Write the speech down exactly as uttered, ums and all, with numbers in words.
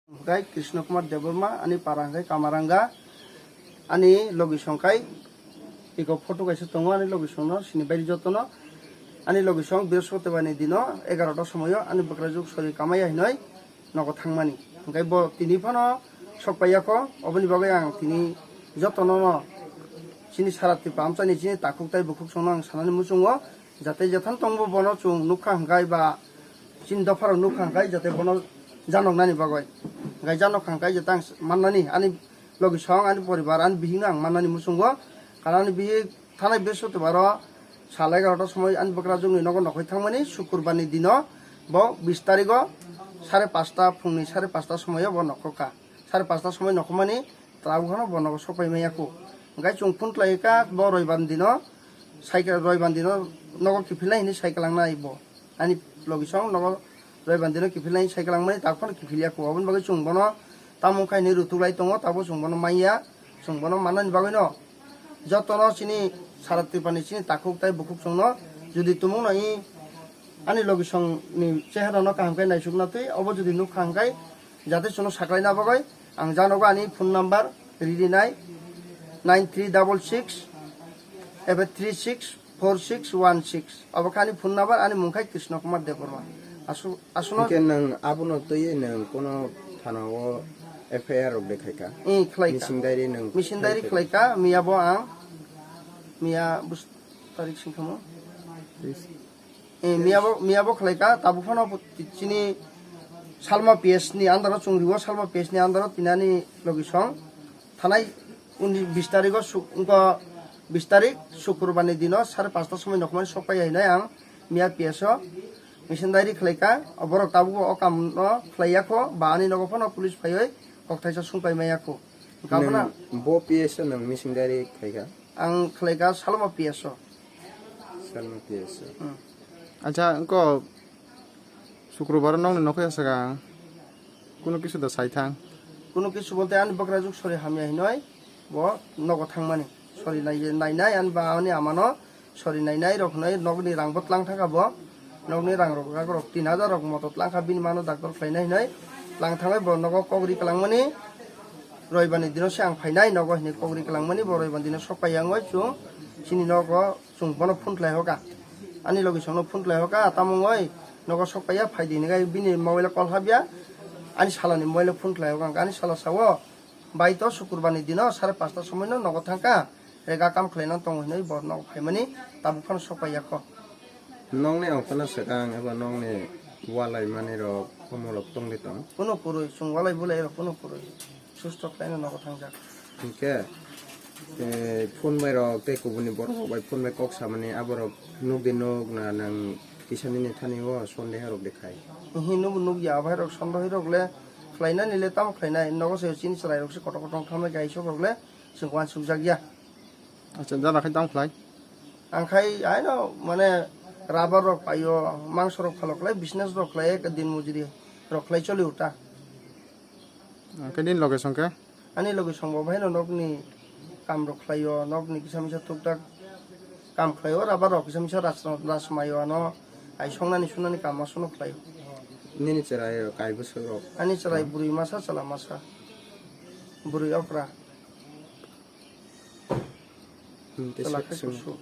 Hwnkhe Krishna Kumar Debbarma, ani para hwnkhe Kamaranga, ani logisong khai iko photo kaisa tongo, ani logisongno sini bairi jotono. Ani logisong Brihospotibani dino egarota somoyo ani bwkrajwk sori kamaya hinoi nogo thangmani. Hwnkhe bo tini phano sok paiyakho, oboni bagwi ang tini jotono no chini sara Tripura amchaini chini takhuk tai bukhuk songno ang sanani muchungo, jate jethan tongbo bono chwng nukha hwnkhe ba chini dopharok nukha hwnkhe jate bono janoknani bagwi. Hwnkhe janokha hwnkhe jate ang mannani ani logisong ani poribar ani bihikno ang mannani muchungo. Karon ani bihik thanai Brihospotibaro sal egarota somoi ani bwkrajwkni nogo nokhoi thangmani, Sukurbarni dino bo bis tarigo sare pasta, phungni sare pasta somoio bo nokhokha. Sare pasta somoi nokhomani tabuk phano bo nogo sok pai manya kho. Hwnkhe chwng phone khlai kha bo Roibar dino cycle, Roibar dino nogo kiphilnai hinwi cycle langnai bo. Ani logisong nogo Roibar dino kiphilnai cycle langmani tabuk phano kiphilya kho. Oboni bagwi chwng bono tamo wngkha hinwi rutuk lai tongo, tabuk chwng bono manya, chwng bono mannani bagwino jotono chini sara Tripurani chini takhuk tai bukhuk chwngno jodi tumungno i ani logisongni cheharano kaham khe naisukna twi, obo jodi nukha hwnkhe jate chwngno saklaina bagwi ang janogo ani phone number rinai nine three double six eight three six four six one six. Obo khe ani phone number, ani mung khe Krishna Kumar Debbarma. Asu-, asuno Hwnkhe nwng abono twiwi nwng kono thana o F I R rok de khaikha? Ee, khlaikha. Missing diary nwng Missing diary khlaikha, miya bo ang, miya bus tarik singkha mo? Please. Ee, miya bo, miya bo khlaikha, tabuk phano bo chini Salma P S ni under o chwng riwo, Salma P S ni under o tinani logisong. Thanai uni bis tarigo suk-, wngkha bis tarik Sukurbarni dino sare pasta somoi nokhomani sok pai hinai ang miya P S o missing diary khlaikha. Borok tabukbo o kamno khlaiya kho, ba ani nogo phano police phaiwi kokthaisa sung pai maya kho. Hwnkha Nwng bono bo P S o nwng missing diary khlaikha? Ang khlaikha Salma P S o. Salma P S o. Hmm. Acha, wngkha Sukrobar nokni nokha ya saka. Kuno kisu da sai thang. Kuno kisu bolte ani bwkrajwk sori hamya hinoi bo nogo thangmani. Sori nai, nainai ani ba ani amano sori nainai rok hinoi nokni rang bo tlang thangkha bo. Nokni rang rok, rok tin hajar rok moto tlang kha bini mano doctor khlainai hinoi tlang thangwi bo nogo kok ri kwlangmani. Roibani dino se ang phainai nogo hinoi kok ri kwlangmani, bo roibani dino sok pai yang oi chwng chini nogo. Chwng bono phone khlai hoka. Ani logisongno phone khlai hoka, tamo wngoi nogo sok paiya, phai di hinwi bini mobile o call habya. Ani salani mobile o phone khlai hoka, ani sala sao, "Bai to Sukurbarni dino sare pasta somoino nogo thangkha, rega kam khlaina tongo," hinwi bo nogo phaimani tabuk phano sok paiya kho. Nokni ongkhorno swkang eba nokni walai manwi rok, omo rok tongwi tong? Kuno kwrwi, chwng walai bulai rok kuno kwrwi. Susto khlaino nogo thangjak. Hinkhe, eh, phone bai rok tei kubuni borok rok bai phone bai kok samani aborok nukdi nuk na nang kisa nini thani o sondeha rok de khai. Hi nubu nukya, abai rok sondeha rok le khlainani le tamo khlainai, nogo se chini chwrai rok se kotor kotor thamai kaisok rok le chwng uansukjak ya. Acha, jana khai tamo khlai? Ang khai aino mane rubber rok paio, mangso rok phalok khlai, business rok khlai, din mujri rok khlai choli uta. Khe nini loge songkhe? Ani loge songbo bahaino nokni kam rok khlaio, nokni kisa misa tuktak kam khlaio, rubber rok kisa misa ras, ras maio ano, ai songnani sunani kam ma sono khlaio. Nini chwrai rok kai bwswk rok? Ani chwrai bwrwi masa chwla masa. Bwrwi okra. Hmm, tei Chwla se-, khai se-, kusu.